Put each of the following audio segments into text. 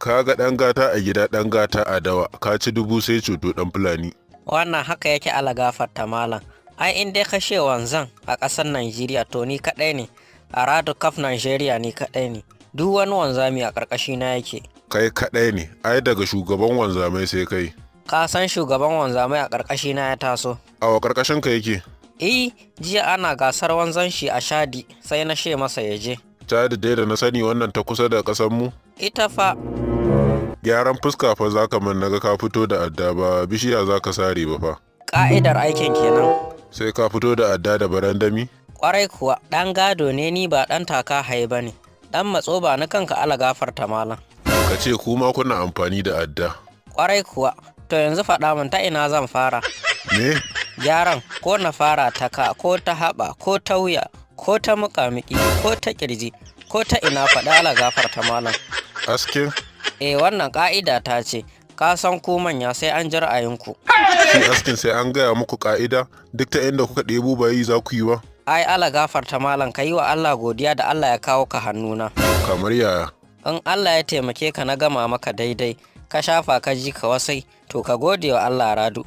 Ka ga ɗan gata a gida, ɗan gata a dawa, ka ci dubu sai ceto, ɗan Fulani. Wannan haka yake, ala gafarta malam. Ai in dai kashe wanzan a ƙasar Najeriya, to ni kaɗai ne. A radu kaf Najeriya ni kaɗai ne. Duk wani wanzami a ƙarƙashi na yake. Kai kaɗai ne, ai daga shugaban wanzamai sai kai. Ka san shugaban wanzamai a ƙarƙashi na ya taso. A wa ƙarƙashin ka yake? Eh, jiya ana gasar wanzanshi a Shadi, sai na she masa ya je. Chadi dai da na sani, wannan ta kusa da ƙasar mu? Ita fa. Gyaran fuska fa za ka man, naga ka fito da adda, ba bishiya za ka sare ba fa. Ƙa'idar aikin kenan. Sai ka fito da adda da barandami? Ƙwarai kuwa, ɗan gado ne ni, ba ɗan taka haye ba ne. Ɗan matso ba na kanka, ala gafarta malam. Ka ce kuma kuna amfani da adda. Ƙwarai kuwa, to yanzu faɗa min ta ina zan fara. Me? Gyaran ko na fara ta ka, ko ta haɓa, ko ta wuya, ko ta muƙamuƙi, ko ta ƙirji, ko ta ina, faɗi, ala gafarta malam. Askin? Eh, wannan ƙa'ida ta ce, ka san ku manya sai an ji ra'ayinku. Shi askin sai an gaya muku ka'ida, duk ta inda kuka ɗebo ba yi za ku yi ba. Ai ala gafarta malam, ka yi wa Allah godiya da Allah ya kawo ka hannuna. Kamar yaya? In Allah ya taimake ka na gama maka daidai, ka shafa ka ji ka wasai, to ka gode wa Allah radu.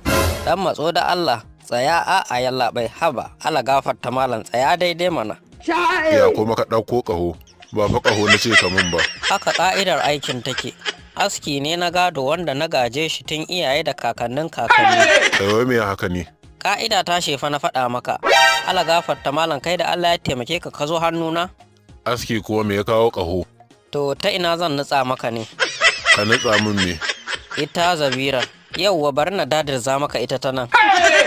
Dan matso da Allah, tsaya a a yallaɓai, haba, ala gafarta malam, tsaya daidai mana. Ya kuma ka ɗauko ƙaho, ba fa ƙaho na ce kamun ba. Haka ƙa'idar aikin take. Aski ne na gado wanda na gaje shi tun iyaye da kakannin kakanni. Kai, wai me haka ne? Ƙa'ida ta shefa na faɗa maka. Ala gafarta malam, kai da Allah ya taimake ka ka zo hannuna. Aski kuwa me ya kawo ƙaho? To ta ina zan nutsa maka ne? Ka nutsa min me? Ita zabira. Yauwa, bari na dadirza maka ita ta nan.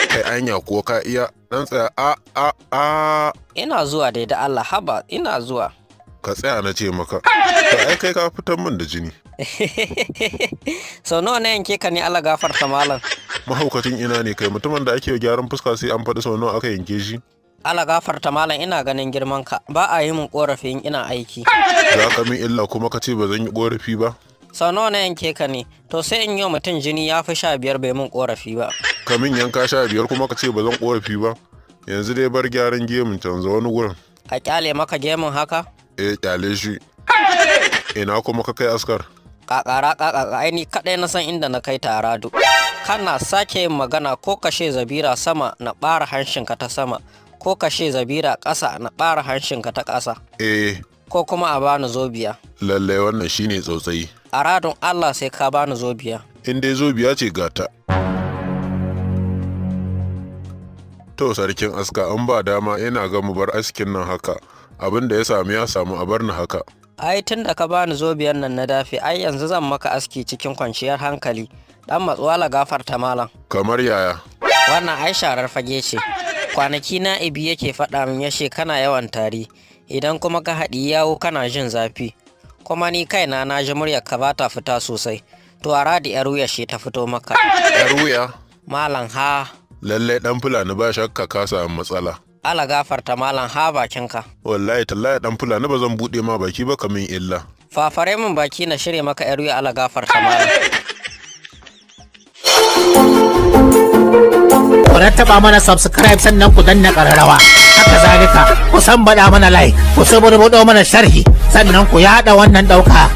Kai, anya kuwa ka iya? Dan tsaya, a a a. Ina zuwa dai da Allah, haba, ina zuwa. Ka tsaya na ce maka. To ai kai ka fitar min da jini. Sau nawa na yanke ka ne, ala gafarta malam? Mahaukacin ina ne kai, mutumin da ake gyaran fuska sai an faɗi sau nawa aka yanke shi? Ala gafarta malam, ina ganin girman ka, ba a yi min korafi in ina aiki. Za ka min illa kuma ka ce ba zan yi ƙorafi ba? Sau nawa na yanke ka ne? To sai in yi wa mutum jini ya fi 15 bai min korafi ba. Ka min yanka 15 kuma ka ce ba zan ƙorafi ba? Yanzu dai bar gyaran gemun, canza wani gurin. A kyale maka gemun haka? Eh, kyale shi. Ina kuma ka kai askar? Kakara kakaka, ai ni kadai na san inda na kai tarado. Kana sake yin magana, ko kashe zabira sama na ɓara hanshinka ta sama, ko kashe zabira ƙasa na ɓara hanshinka ta ƙasa. Eh. Ko kuma a bani zobiya. Lallai wannan shine tsautsayi. A radon Allah, sai ka bani zobiya. In dai zobiya ce, gata. To sarkin aska, an ba dama ina ga mu bar askin nan haka. Abin da ya samu ya samu, a bar ni haka. Ai tun da ka bani zobiyan nan na dafe, ai yanzu zan maka aski cikin kwanciyar hankali. Dan matsuwa, la gafarta malam. Kamar yaya? Wannan ai sharar fage ce. Kwanaki na ibi yake faɗa min, yashe kana yawan tari, idan kuma ka haɗi yawo kana jin zafi, kuma ni kaina na ji muryar ka bata fita sosai. To a radi yar wuya she ta fito maka. Yar wuya? Malam, ha. Lallai dan Fulani, ba shakka ka samu matsala. Ala gafarta malam, ha bakinka. Wallahi tallahi, dan Fulani, ba zan buɗe ma baki ba kamin illa. Fafare min baki na shirya maka yar wuya, ala gafarta malam. Ku rattaba mana subscribe, sannan ku danna ƙararrawa. Haka zalika ku san baɗa mana like, ku saburbuɗo mana sharhi, sannan ku yaɗa wannan ɗauka.